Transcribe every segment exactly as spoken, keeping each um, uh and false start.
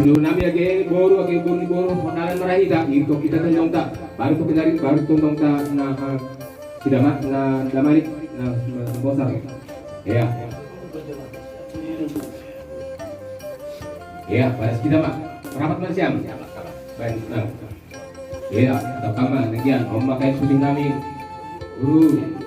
Dulu nami age boru, age boru ni boru, makanan marahita, itu kita tondong ta, baru tu kenari, baru tondong ta na, eh, sida ma, na, na mari, na, na bosar. Ya. Ya, baris kita ma. Rapat ma siam. Baik, nah. Ya, atau kama, demikian, om makai putih nami. Guru.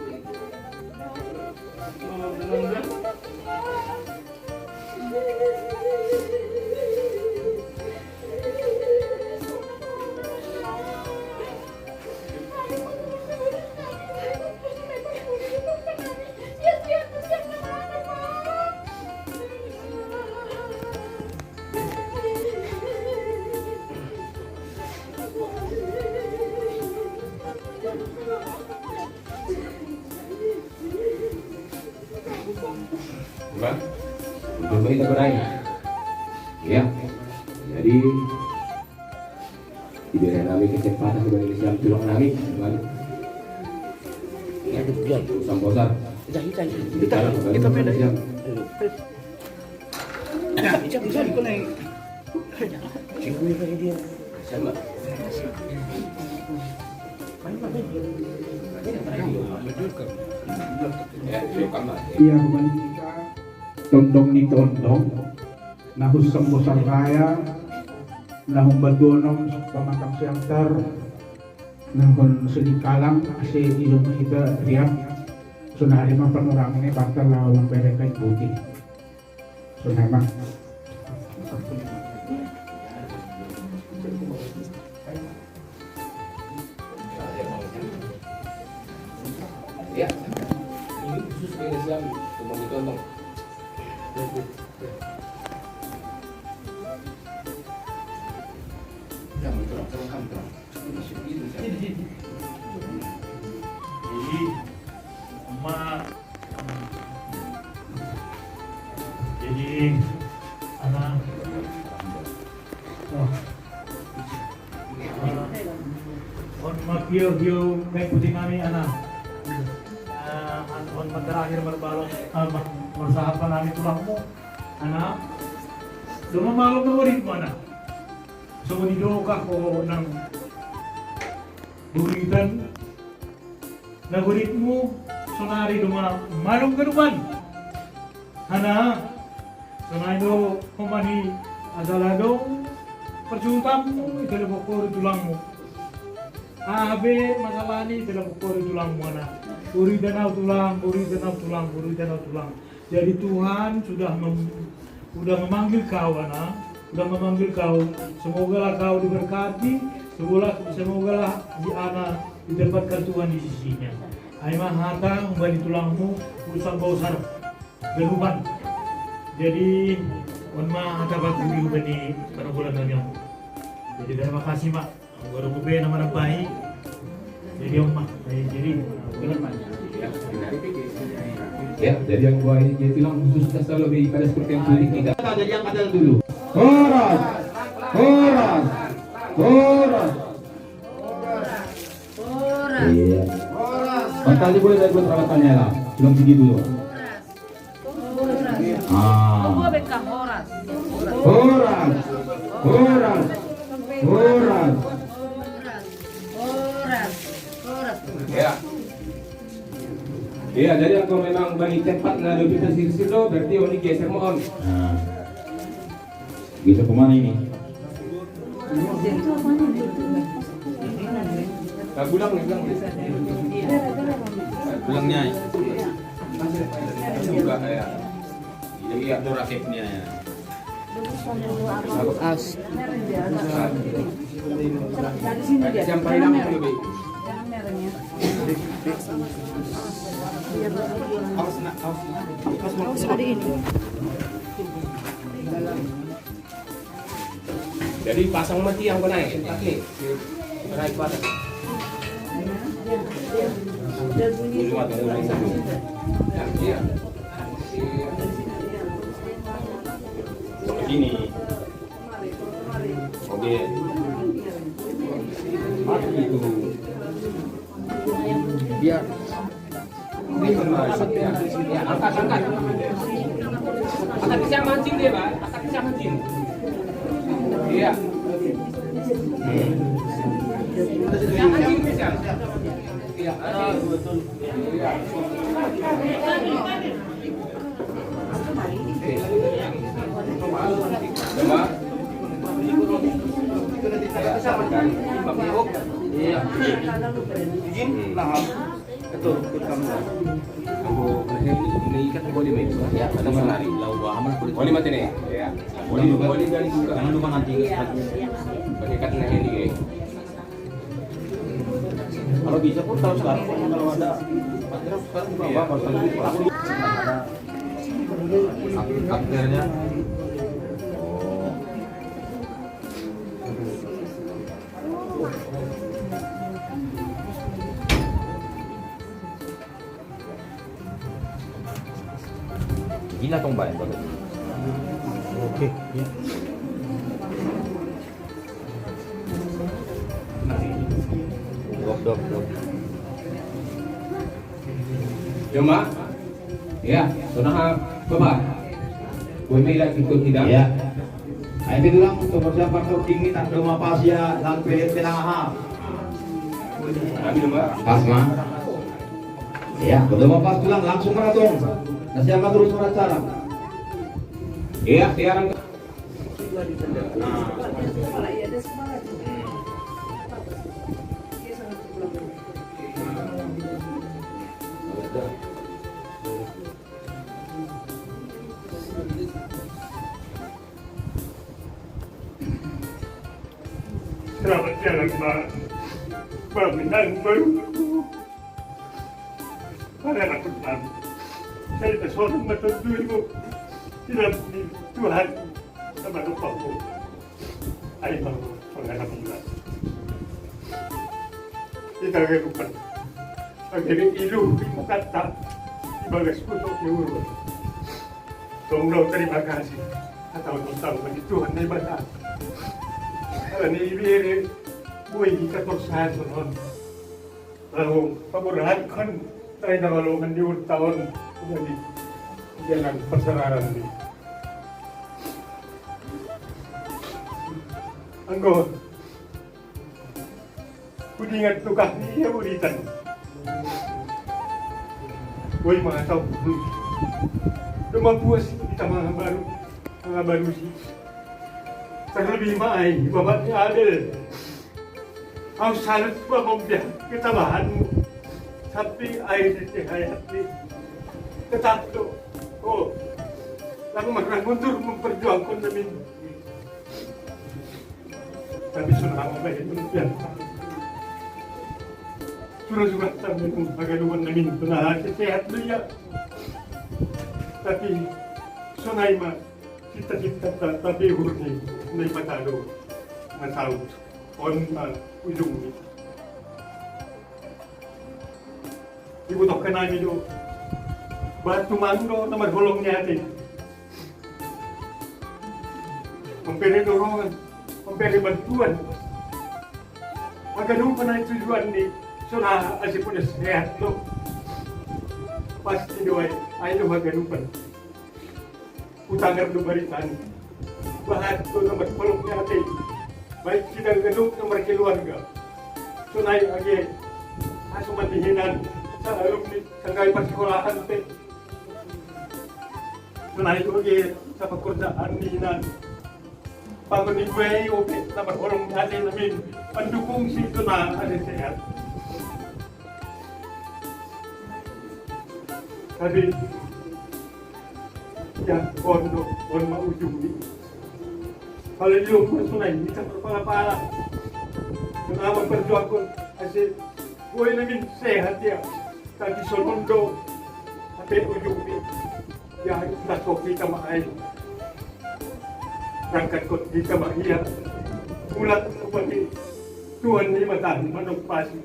Bukan? Untuk kita berai. Ya. Jadi, tidak ada nami kecepatan sebagai Islam tulang nami, bukan? Ya, urusan bosar. Kita, kita, kita, kita, kita, kita, kita, kita, Iya, bukan kita tondong ni tondong, nahu sambosar raya, nahu badonom pamatang siantar, nahu sedikalang, ase ijo ma hita riap, sonari ma panurang ni bantal lawan mamberekan putih. Sonai ma. Ya, ini khusus dari Islam, cuma ditonton. Ya, betul, betul, betul. Jadi, emak, jadi, anak, oh, on mapio-pio kai putih nami, anak. Eh, on materakhir marbalon, eh, mar-, marsahapan nami tulangmu, anak. Cuma malu mawari mana? Songon i do ho nang buritan na goditmu, sonari do ma malum ganupan. Hana, sonari do homani asal adong parjumpanmu, i telepon ho di tulangmu. Aha be masalahni, i telepon ho di tulangmu, hana. Buritan au tulang, buritan au tulang, buritan au tulang. Jadi Tuhan sudah mem-, sudah memanggil kau, anak, sudah memanggil kau. Semogalah kau diberkati, semogalah, semogalah di anak ditempatkan Tuhan di sisinya. Ai ma hata humbani tulangmu, urusan bosar, ganupan. Jadi, on ma hata bakti humbani panabulan nami. Jadi, terima kasih, Mak. Baru ku pe nama baik. Jadi, om, jadi, ya, jadi yang gua ini dia bilang khusus dasar lebih pada seperti yang tadi kita. Ada yang ada dulu. Horas, horas, horas. Iya. Horas. Tadi boleh dari buat peralatannya lah. Belum tinggi dulu. Ah. Horas. Horas. Horas. Horas. Horas. Ya. Iya, jadi kalau memang bagi tempat na do bisa sirsir do, berarti oni geser mohon. Nah. Geser kemana ini? Nah, pulang nih, pulang nih. Pulangnya. Juga ya. Jadi ada rakipnya ya. Aus. Dari sini dia. Yang paling lama lebih. Aus, nak, aus, nak. Aus, nak. Aus, ada ini. Jadi pasang mati yang kena ya, kaki. Kena kuat. Begini. Oke. Mati itu. Biar. Angkat, angkat. Angkat bisa mancing dia, Pak. Angkat bisa mancing. Iya. Iya. Izin, nah. Betul, betul kamu. Aku terakhir ini ikat boleh, Mek? Ya, ada menari. Lalu dua aman boleh. Boleh mati nih. Ya. Boleh, boleh dari buka. Jangan lupa nanti. Iya. Pakai ikat nih ini, ya. Kalau bisa pun tahu sekarang, kalau ada, sekarang juga apa, kalau aku akhirnya. Gila tong bayan tadi. Oke, ya. Dok, dok, dok. Cuma, ya, sudah apa? Kue mila ikut tidak? Ya. Ayo tulang untuk persiapan untuk tinggi tak cuma pas ya dan pilih tengah. Kami cuma. Pas mah. Ya, kedua pas tulang langsung meratung. Nah, siapa terus meracara? Iya, siaran. Selamat jalan, Pak. Bangunan baru. Para rakyat, saya seorang matur dulu. Tidak, Tuhan, sama lupa. Ayo, Pak, pengarap bulan. Kita akan lupa. Pagdiri ilu di mukata, di bagas kusok di urut. Tong daw terima kasih. Atawa tong tahu bagi Tuhan na ibadah. Ala ni ibiri, buhay di katorsahan sonon. Lalu, pagurahan kon, tayo na kalungan di urtaon. Jadi, yan ang pasararan di. Anggo, Kudingat tukah ni iya uritan. Woi, mga tao. Lumabuas kita mga baru, mga baru si. Terlebih maay, babat ni Abel. Ang salut pa pambiya, kita bahan mo. Sabi ay di hayat ni. Katatlo. Oh. Lang magrangundur, magperjuangkon namin. Tapi sonang ako kayo, yan. Sura-sura sa mga pagaluan namin, ito na, sehat na iya. Tapi, sonay ma, kita-kita ta, tapi hurni, na ipatalo, na saut, on ma, ujung ni. Ibutok ka namin do. Batu manggo na magholong niya ati. Mampere dorongan, mampere bantuan. Maganupan ang tujuan ni Sona asi pun sehat lo. Pasti doay, ay lo maganupan. Utangan do baritaan. Bahat do na magpalok ni ate. Baik kita ganun na magkeluarga. Sonay agi, aso matihinan sa alumni sa kay pasikolahan te. Sonay agi sa pakurda anihinan. Pagkuni gue oke na magholong ni ate namin. Pandukung si Sona agi sehat. Sabi, ya, kondo, kon maujung ni. Kalau yung personal, hindi ka magpapala. Yung awang perjuang ko, kasi, buhay namin sehat ya. Tapi sonondo, tapi ujung ni. Ya, nako kita maay. Rangkat ko kita maiya. Ulat ko pati, Tuhan ni matahan, manong pasi.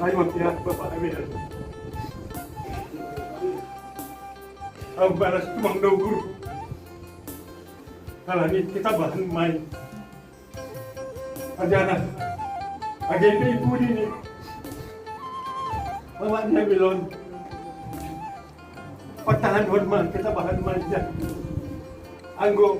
Ay, magtiyak pa pa kami na. Ang balas tumang dogur. Kalangit kita bahan may. Adana. Agay pa ibu ni. Mama niya bilon. Pagtahan hon man, kita bahan may dyan. Anggo.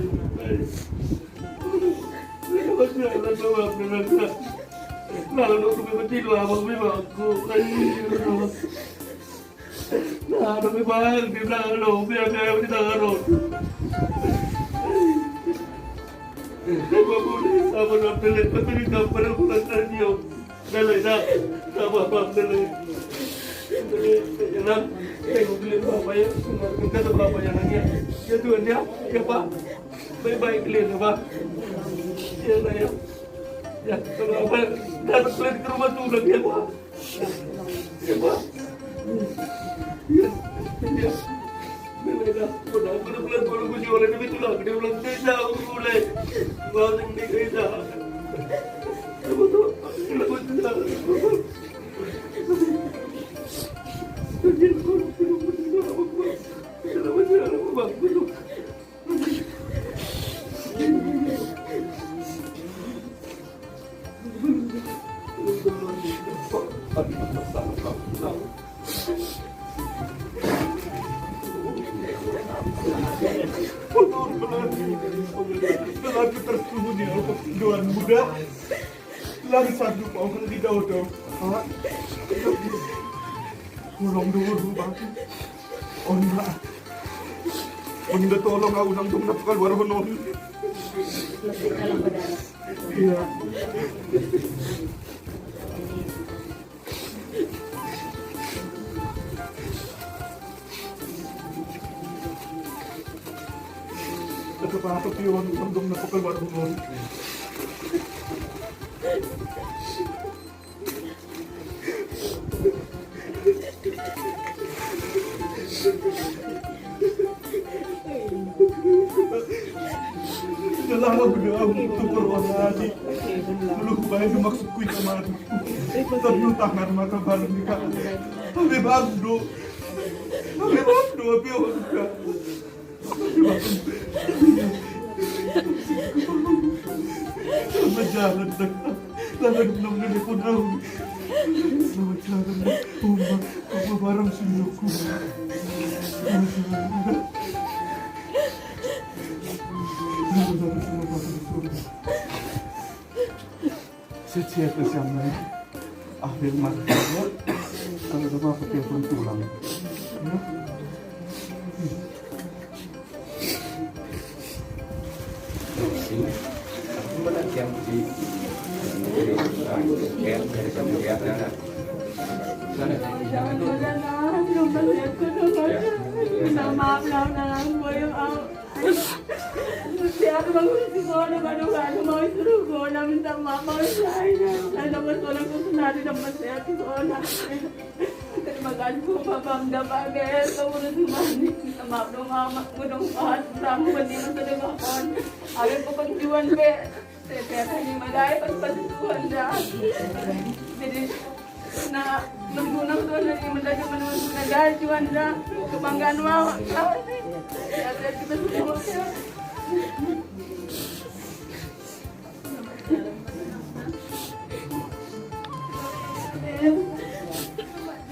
Ay. Ay, wala na, wala na, wala na. Lalo na kami magtilo, habang may mga ako. Ay, ano. Na, ano, may mga, di na, ano, may, may, may, may, ano. Ay, mabuti, sama na, pili, patuloy ka, parang kulang sa inyo. Dali na. Tama ba? Dali. Dali. Yan lang. Eh, kung dili pa ba yan? Kung ka na ba ba yan? Yan doon niya. Yan pa. Bye-bye, clear na ba? Yan na yan. Yan. Tama ba? Dapat pwede ka matulog. Yan pa. Yan pa. Yan. Yan. Benar-benar tersembunyi apa tujuan muda. Lagi satu kau kalau di daun tu. Tolong dulu, Bang. Onda. Onda tolong aku nang dong nak keluar honom. Iya. Tetap apa pion, nang dong nak keluar honom. Dalam aku dah aku tukar warna hati. Dulu aku bayar maksudku itu mati. Tapi utang mata baru nikah. Tapi bangdo. Tapi bangdo, tapi orang. Selamat jalan, Dak. Lalu nang nelpon aku. Selamat jalan, Dak. Uma, uma barang suyuku. Selamat jalan, Dak. Selamat jalan, selamat jalan. Setiap kesama. Ah, biar mati. Kalau sama aku telepon pulang. Ya. Minta maaf lah, udah lah, gue yang out. Siya ka bang si Kona, bado ka, ano, mga surugo, namin sa mama, sa akin, sa labas ko lang kung sinabi ng masaya si Kona. Magkano ko mapamda pa, be? Sa ulo sumani, sa mama, ng mama, mo, ng pahat, sa mo, hindi mo sa nagkakon. Alam ko pag iwan, be. Saya, saya, saya, malay, pagpatutuhan na. Jadi, na, naggunang doon, na, yung madali, manuwan, na, dahil, iwan na, kapanggan, mama. Kaya, kaya, kita sa mga,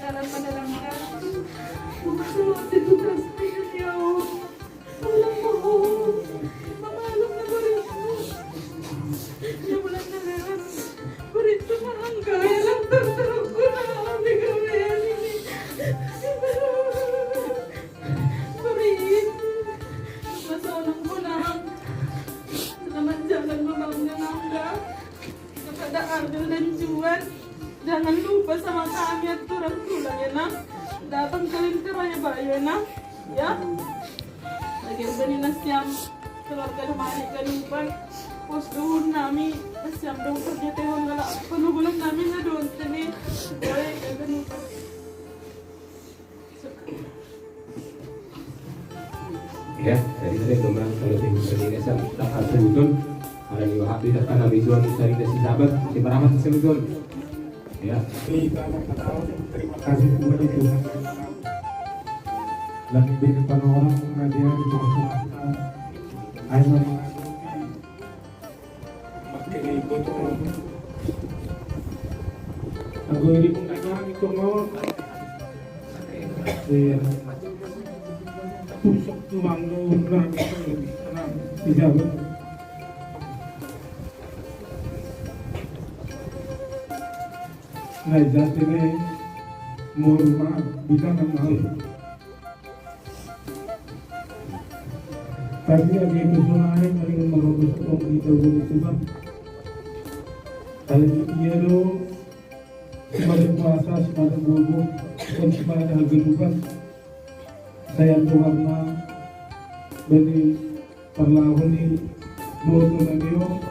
Jalan pa na lang yan. Pumasok si Bukas, tingnan niyo. Walang mahal. Mamalong na ba rin? Yung walang na lang. Barito na ang kaya lang, tartarog ko na. Hindi ko may anini. Barito. Masalang ko na. Salamat dyan, nagmamang na lang ka. Kepada Arnel dan Juan, jangan lupa sama kami at orang tulang ya, Nak. Datang kalian ke Raya Bayo, ya, Nak. Ya. Lagi ba ni na siyam keluarga naman ni Kalupan. Pos doon nami, na siyam doon sa Jatehon, wala. Panugulan namin na doon, tani. Boy, Kalupan. Ya, jadi tadi teman kalau di Indonesia tak ada betul. Ada di Wahabi tak ada visual dari si sahabat si merapat si betul. Ya. Terima kasih kepada Tuhan. Lagi beri panorama dia di tengah-tengah. Ayo, Ako, hindi kong kailangan itong mga, eh, pusok tumang loob namin. Ikaw. Ay, dati na eh. Moro na. Bilang ang mahal. Tapi agi personahe paling merobos kong kita guni Tuhan. Kalau iya lo, sebagai kuasa, sebagai bobo, dan sebagai hagadukan. Saya Tuhan na beri perlawan ni boto na niyo,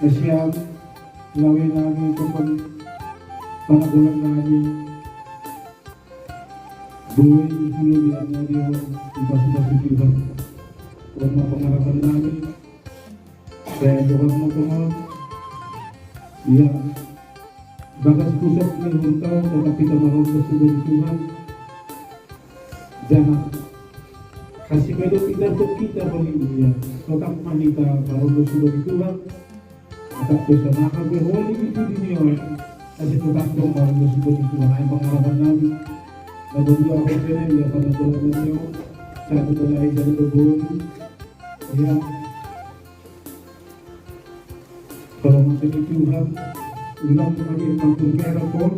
na siyam, lawi nami ito pang panagulan nami. Boy, isulo di anya di wan, ibasu-basu di wan. Wan mapangarapan nami. Kaya doon mo ito nga. Iya. Bagas pusat ni Huntaw, kata kita marunta sudah di Tuhan. Jangan. Kasi pwede kita po kita po ni iya. Kotak manita marunta sudah di Tuhan. At ang personahan ko, holy ito din yun. Kasi ko bakto ang mga gusto ko dito na ay pangarapan namin. Nabunduan ko din, iya pa na tulad ninyo. Sa ato na lang, sa ato na. Iya. Kalau maksud itu, ha, ulang kami, kampung merah pun.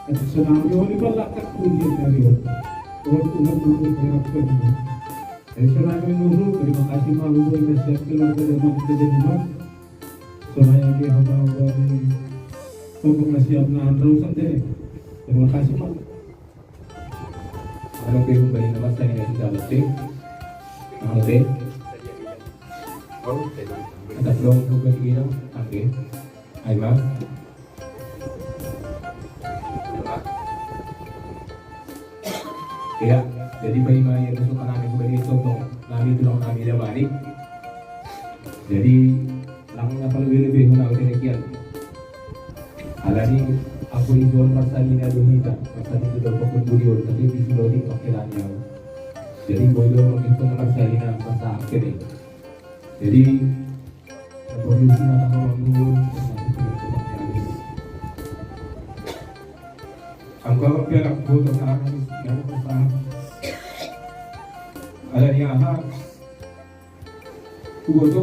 At sa nami, wala ba lakat po diyan na rin? Wala po lang po kaya po. Ay, sa nami, nuru, terima kasih, mga buhay na siya, kailangan ka naman ka din naman. So, na yan, kaya habang wala ni, kung kung nasiyap na ang rosang din. Terima kasih, mga. Ano kayo ba yung naman sa inyo sa dapat, eh? Ano, eh? Ang tatlong kung ba yung, okay. Ay, ma? Iya, jadi ba ima iya gusto ka namin ba dito kung namin ito lang namin lamani? Jadi, lang na pala bili-bili na ako tinikian. Ala ni, ako yung doon Marsalina Duhita, Marsalina daw pa kung buliwan, kasi di sila di pakilan niya. Jadi, boy daw mag-ito na Marsalina, basta akin eh. Jadi, ang pag-uwi na ako ang doon, ang gawang pera ko, ito na ang, ang kasama. Ala niya, ha? Kuboto,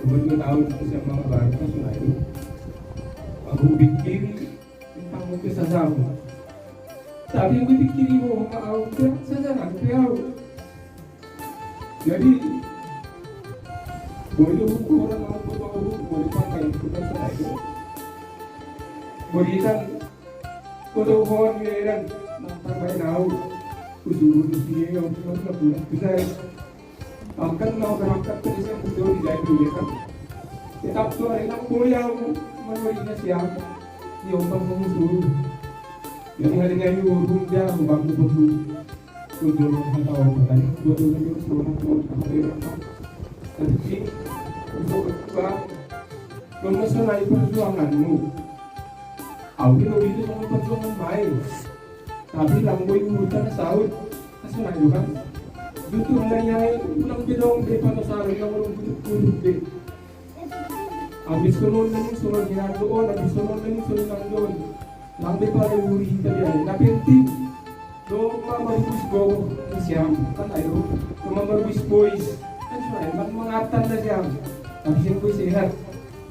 kuboto na tao sa mga barang sa sunayo. Ang hubig kiri, yung tangok sa sasamo. Sabi ko, "Di kiri mo, maaw ka, sa sarang, kaya ako." Jadi, boleh hukum orang mau bertahu, boleh pakai hukum saya. Boleh kan, kalau orang yang nak pakai tahu, usul di sini yang tidak punya besar. Bahkan mau berangkat ke desa, betul di jalan dia kan. Tetap tu hari nak boleh aku menurutnya siang, dia orang mengusul. Jadi hari ini aku dia aku bangun dulu. Untuk orang tahu, makanya buat orang yang suruh orang tahu, apa dia orang tahu. Tapi untuk kedua, kalau masalah perjuanganmu, aku tidak bisa sama perjuangan main. Tapi lang boy urutan saud, kasi na juga. Dito na niya, ulang bidong, di pa na sa akin, yung ulang bidong, bidong, bidong. Abis sunod na yung sunod ni Nando, abis sunod na yung sunod ni Nando. Lang di pa rin uri kita yan. Napinti. Do, mamaruis ko, siyam. Kan ayo, mamaruis boys. Kan siya, mag mga atan na siyam. Tapi siya ko sihat.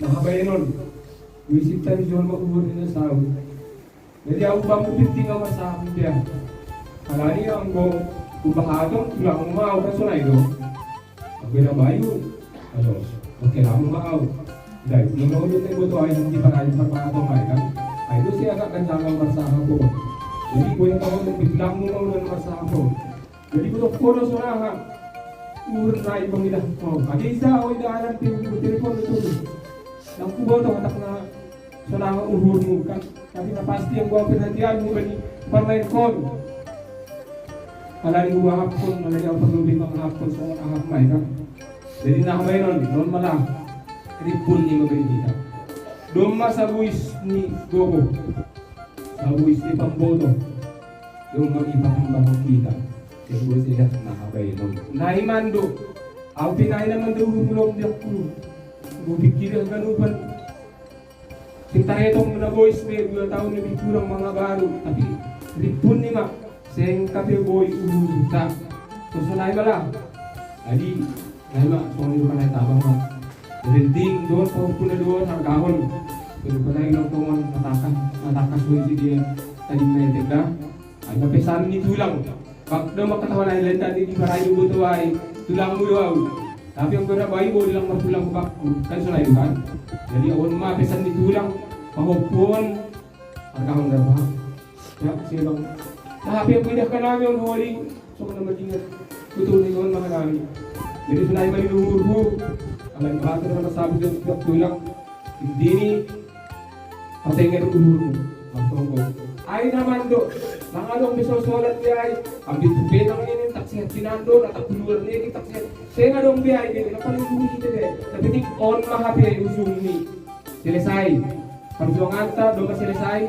Nakabayanon. Wisip tayo siya mag-uri na sa. Jadi, aku bang penting sama sa dia. Kalau ni yang go, ubah atong tulang rumah, orang sunai do. Aku dah bayu. Aduh, oke, lama mau. Dai, nung naunod na buto ay hindi pa tayo pagpakatong ay kan. Ay, doon siya kakansangan marsahan ko. Jadi, kuya ko, biglang mo naunod marsahan ko. Jadi, buto ko na surahan. Urun na ibang ila. Oh, kaya isa, o, idaanan, telepon ito. Nang kuboto, atak na, surahan, uhur mo kan. Tapi na pasti ang gua perhatian mo ba ni parmain kon. Alani gua hapon, alani ang paglubi pang hapon, so ang hap may ka. Jadi na may non, non mala. Ripon ni mabay kita. Doma sa buis ni Gogo. Sa buis ni Pamboto. Doma ipatambah kita. Sa buis ni Dak na habay non. Naimando. Ang pinay naman daw humulong di ako. Gubig kita ganupan. Sing taretong na boys may dua taon na bikurang mga baro. Tapi ripon ni ma. Sing kape boy uruta. Susunay bala. Adi, ay ma, kung yung panay tabang ma. Building doon, sa pula doon, sa kahon. Pero panay lang kung matakas, matakas mo yung sige. Tadi may teka. Ay, mapesan ni tulang. Pag daw makatawa na ilan tadi di para yung buto ay tulang mo yun. Tapi ang guna ba yung lang matulang ko ba? Kan sa lain kan? Jadi, awan mapesan ni tulang. Pahopon. Ang kahong na ba? Ya, sino? Tapi ang pinaka namin yung huli. So, kung naman ingat. Tutuloy ko ang mga namin. Jadi, sa lain may luhur-hur. Ang lain ba ito na masabi ng tulang? Hindi ni Patengin dulu. Langsung ko. Ay naman do. Nang anong bisosolat niya ay, ang bitupin ang ini, taksihan sinando, natakuluan niya, taksihan. Saya nga dong biya, ini, napaliguhi ito eh. Napitik on mahapi ay usung ni. Selesai. Perjuangan ta, dong selesai.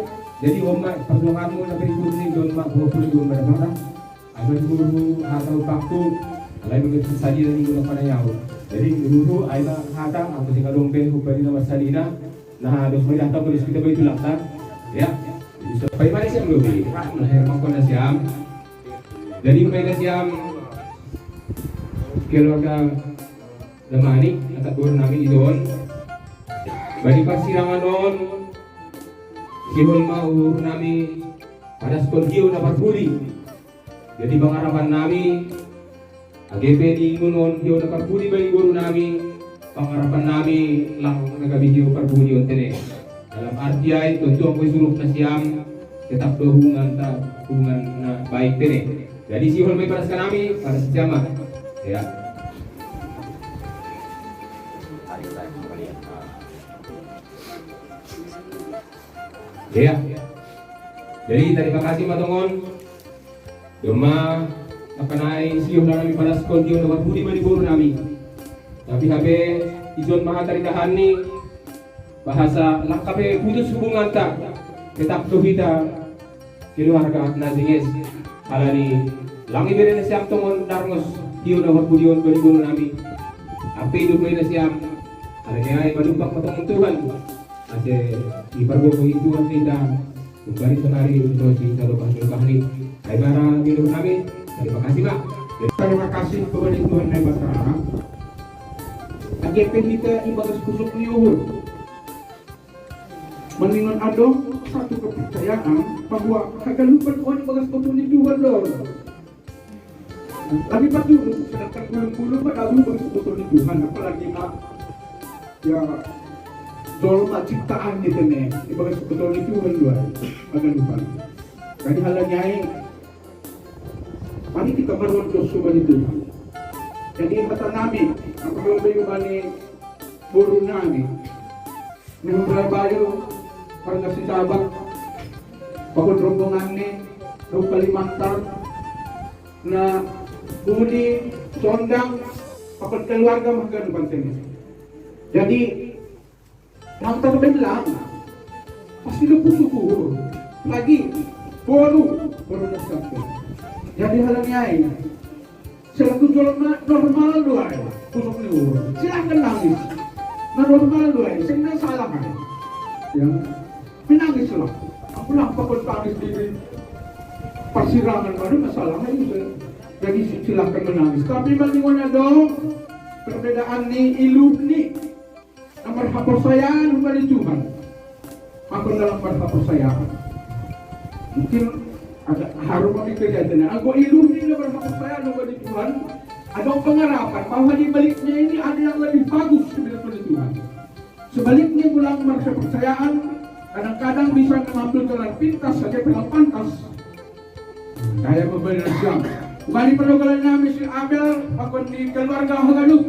Jadi, on ma, perjuangan mo na pinigurni, dong ma, buwapul, dong ma, dong ma. Ay, guru, hata, upakto. Alay, mga sa salina, hindi mo na panayaw. Jadi, guru, ay na, hata, ang kasi kalong ben, kung pwede na masalina, na, dos, may data, police kita ba ito lang, ta? Ya, bisa pai mari siam lobi. Nah, hermang kona siam. Jadi pai na siam keluarga Damani, anak guru nami idon. Bani parsirangan on, sihol ma uhur nami, pada skol hiu na parpudi. Jadi pangarapan nami, age pe di ingun on hiu na parpudi bani boru nami, pangarapan nami lang na gabe hiu parpudi on tene. Dalam arti ai, tontu anggo i suruk na siam, tetap do hubungan ta, hubungan na baik tene. Jadi sihol ma i pada sian nami, pada siam ma. Ya. Ya. Jadi terima kasih ma tongon. Doma, takanai sihol nami pada skol hiu na parpudi bani boru nami. Tapi hape, ison ma hata di dahan ni, bahasa langka pe putus hubungan ta, tetap do hita keluarga na jenges. Alani lang ibere na siam tongon darngos hiu na parpudi on bani boru nami. Hape ido pe na siam. Alani ai manumpak ma tongon Tuhan. Ase dipargogo i Tuhan hita. Umbani sonari untuk di salobah-lobah ni. Ai bara minum kami. Terima kasih, Pak. Terima kasih kepada Tuhan Naibata. Age pe hita ibagas pusok ni uhur. Maningon adong satu kepercayaan bahwa haganupan on ibagas pusok ni Tuhan do. Tapi patu, sedangkan ulun-ulun pada ulun bersekutu di Tuhan, apalagi nak ya jolma ciptaan ni tene, ibarat sekutu di Tuhan dua, agak lupa. Jadi halanya ai, mari kita berdoa coba di Tuhan. Jadi kata nami, apa kalau bagi bani boru nami, Nihum rabayo, warga Sitabat, pakon rombongan ni, rupali mantar, na budi, sondang, pakon keluarga makan banteng. Jadi, mantar belang, pasti lu syukur. Lagi, boru, boru dasar. Jadi halanya ai. Selaku jolma normal do ai, pusok ni uhur. Silahkan nangis. Na normal do ai, seng na salah ai. Ya. Menangislah. Aku nampak pun tangis di persidangan baru masalah ai. Jadi silahkan menangis. Tapi bagi mana dong? Perbedaan ni iluh ni. Nomor kepercayaan kepada Tuhan. Aku dalam kepercayaan. Mungkin agak harum lagi kejadian. Aku iluh ni nomor kepercayaan kepada Tuhan. Ada pengharapan bahwa di baliknya ini ada yang lebih bagus daripada Tuhan. Sebaliknya pulang kepercayaan kadang-kadang bisa mengambil jalan pintas saja, jalan pantas. Saya memberi jam. Kembali perlu kalian misi Abel, pakon di keluarga Haganup.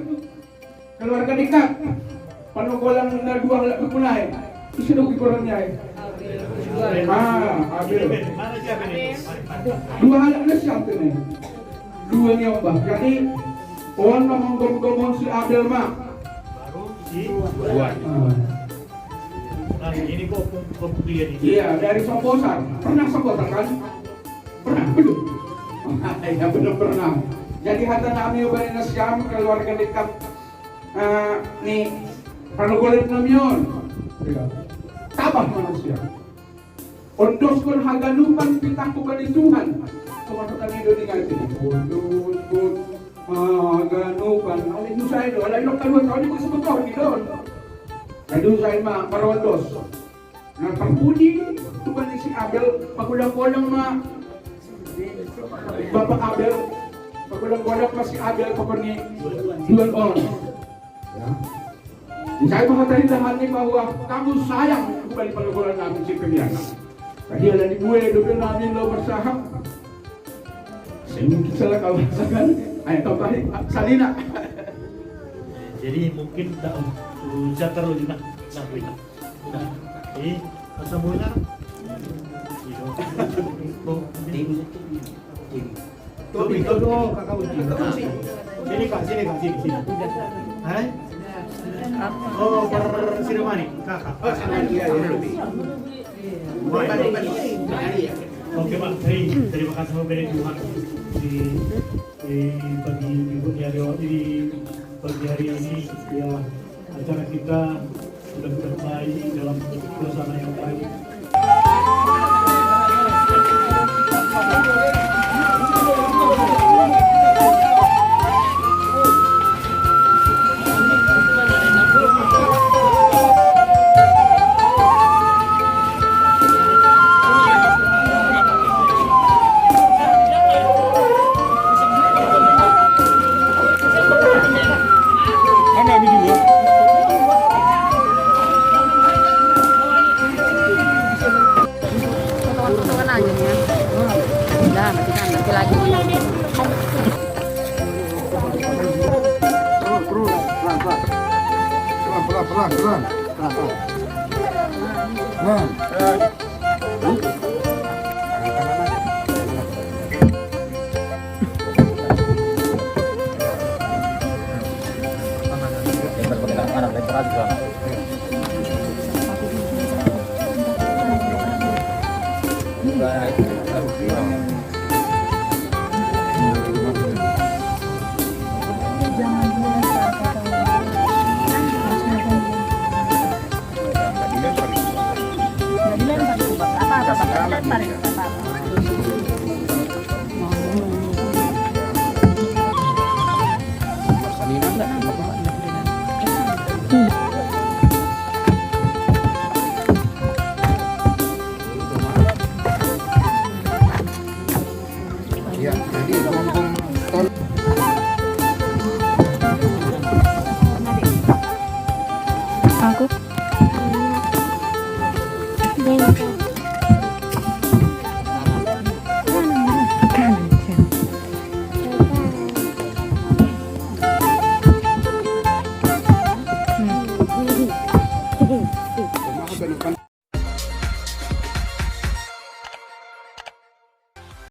Keluarga dekat. Panogolan na dua halak berpulai. Isi dong di koran nyai. Ah, Abel. Dua halak na siapa ni? Dua ni ombah. Jadi, on ngomong gom-gomong si Abel ma. Baru si Wan. Ah. Nah, ini kok pem-, pembelian ini. Iya, dari Sambosan. Pernah Sambosan kan? Pernah, belum? Ya, belum pernah. Jadi hata nami ubani na siam keluarga dekat eh, ni panogolan nami on. Ya. Tabah manusia. Ondoskon haganupan pitahku bani Tuhan. Cuma kami do dengan ini. Ondoskon haganupan. Alai susah itu. Alai lo kedua tahun ini sebetulnya gitu. Jadi susah ma, marondos. Nah, parpudi, tuban ni si Abel, pagodang-godang ma. Bapak Abel, pagodang-godang ma si Abel, pokoknya tuan on. Ya. Saya mengatakan dahan ni bahwa kamu sayang kepada pelaburan nami si Pemiana. Tadi ada di gue, dua nami lo bersaham. Saya mungkin salah kalau misalkan, ayo tambahin, Salina. Jadi mungkin tak, uh, Zakar lo juga. Nah, wait. Nah, eh, masa bola? Gitu. Oh, tim. Tim. Tuh, itu tuh, kakak uji. Sini, Kak, sini, Kak, sini, sini. Hai? Oh, per sini mana nih? Kakak. Oh, sini, iya, iya. Baik. Oke, Pak. Hei, terima kasih, Pak, dari Tuhan. Di, di pagi, di pagi hari, di pagi hari ini, ya, acara kita sudah, sudah mulai dalam suasana yang baik. Pelan, pelan. Pelan. Ya, jadi mumpung ton- Aku.